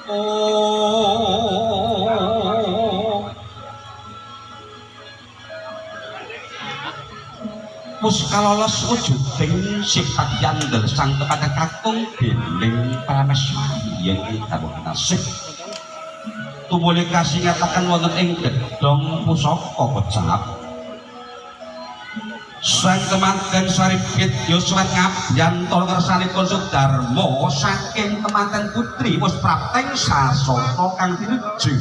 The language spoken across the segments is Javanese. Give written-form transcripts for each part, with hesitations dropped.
Oh wis kalolos wujuding sifat yandel sang kepada kakung dening Parameswari yen dawuh nasib tumuli kasingataken wonten ing gedhong pusaka kecap sang temanten Saribit Yoswan ngabiyantara kersanipun Sudarma saking temanten putri wis prapteng sasana kang tinuju.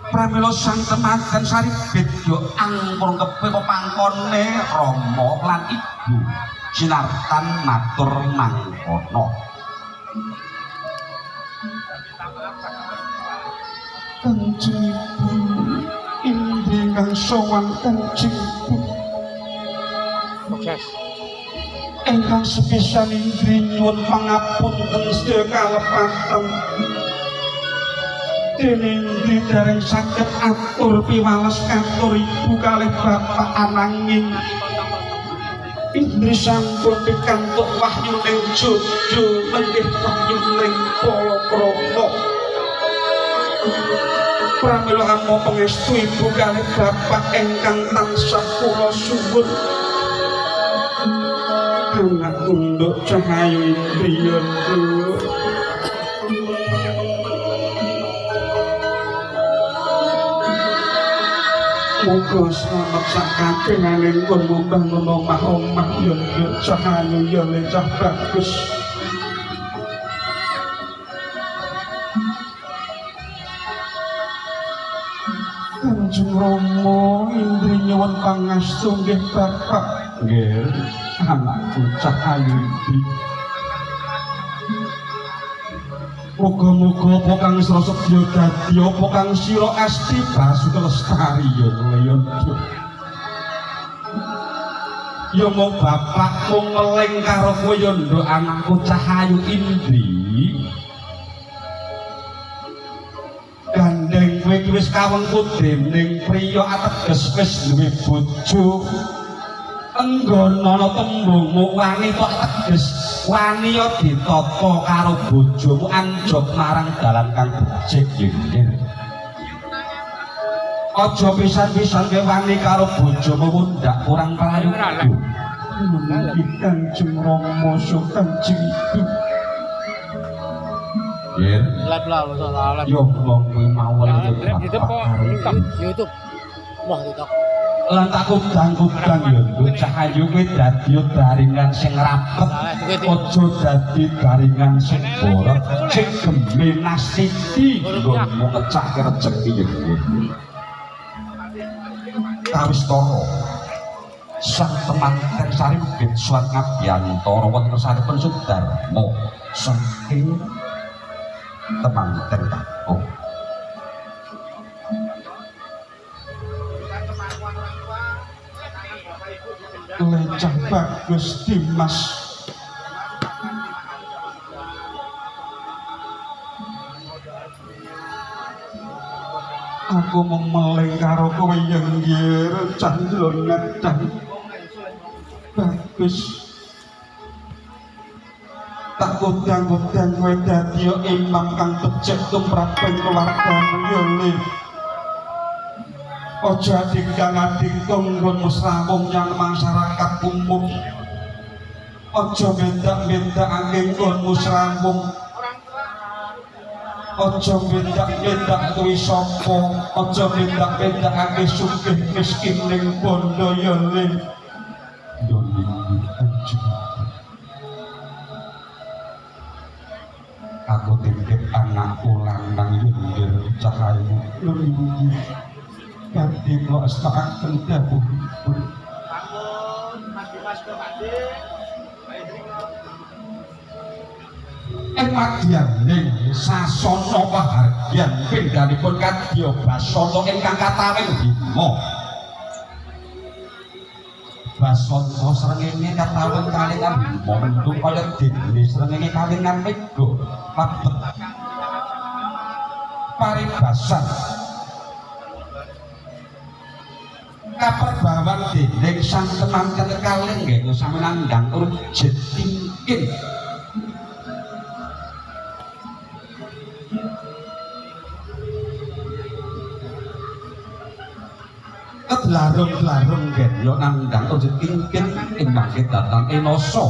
Pramila sang temanten Saribit yo angpur kepe pepangkone Rama lan Ibu sinartan matur mangkono. Kanjeng Ibu Indri kang sowan Kanjeng Ibu. Sukses. Ingkang sepisan Indri nyuwun pangapunten sedaya kalepatan. Dene Indri dereng saged atur piwales katur ibu kalih bapak ananging Indri sampun pikantuk wahyuning jojo menggih wahyuning palakrama. Pramila hamba pangestu ibu kalih bapak ingkang tansah kula suwun. Anak tunduk cahayu Indri yondo. Muga slamet sakabehane pun mbangun omah-omah yondo cahayu yo lecah bagus. Kanjeng Rama Indri nyuwun pangastu nggih bapak. Nggih, anakku Cahayu Indri. Muga-muga apa kang sira sedya dadi apa kang sira asti basuka lestari ya yondo. Ya mung bapakmu ngeling karo kowe ya nduk anakku Cahayu Indri. Gandeng kowe iki wis kawengku dening priya ateges wis duwe bojo. Enggonono tembungmu wani tok teges wani ya ditata karo bojomu anjog marang dalan kang becik nggih. Aja pisan-pisan kowe wani karo bojomu mundak kurang prayoga. Nggih Kanjeng Rama Kanjeng Ibu. Nggih. Lab lah lab. Yo wong kuwi mawon YouTube. Wah TikTok. Lan tak kudang-kudang yo nduk Cahayu kuwi dadi daringan sing rapet, aja dadi daringan sing borot, sing gembe nasiti nggonmu ngecahke rejeki ya kuwi. Kawistara sang temanten Saribit suwat ngabiyantara wonten kersanipun Sudarma saking temanten kakung. Lecah bagus Dimas. Aku mung meling karo kowe yen nggih cah ngedan. Bagus. Tak kudang-kudang kowe dadi imam kang becik tumraping keluargamu ya le. Aja dikang-adikung nggon musrawung nyang masyarakat umum. Aja bendak-bendakake nggon musrawung. Aja bendak-bendak kuwi sapa, aja bendak-bendakake sugih miskin ning bondo ya le. Yo aku titip anakku lanang yo Cahayu. Badhe kula astakaken dawuhipun. Ing madyaning sasana pahargyan pindhanipun kadya basanta ingkang katawing bima. Basanta srengenge katawing kalingan bima mendung kaya dene srengenge kalingan mega mlebet paribasan kaperbawan dening sang temanten kalih nggih sami nandhang urjit tingkin. Kedlarung-dlarung gedya nandhang wujud kingkin ing mangke datang enosa.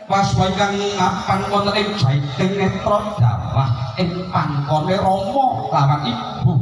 Waswa ingkang ngapan wonten ing jaiting netra dawah ing pangkone Rama lawan ibu.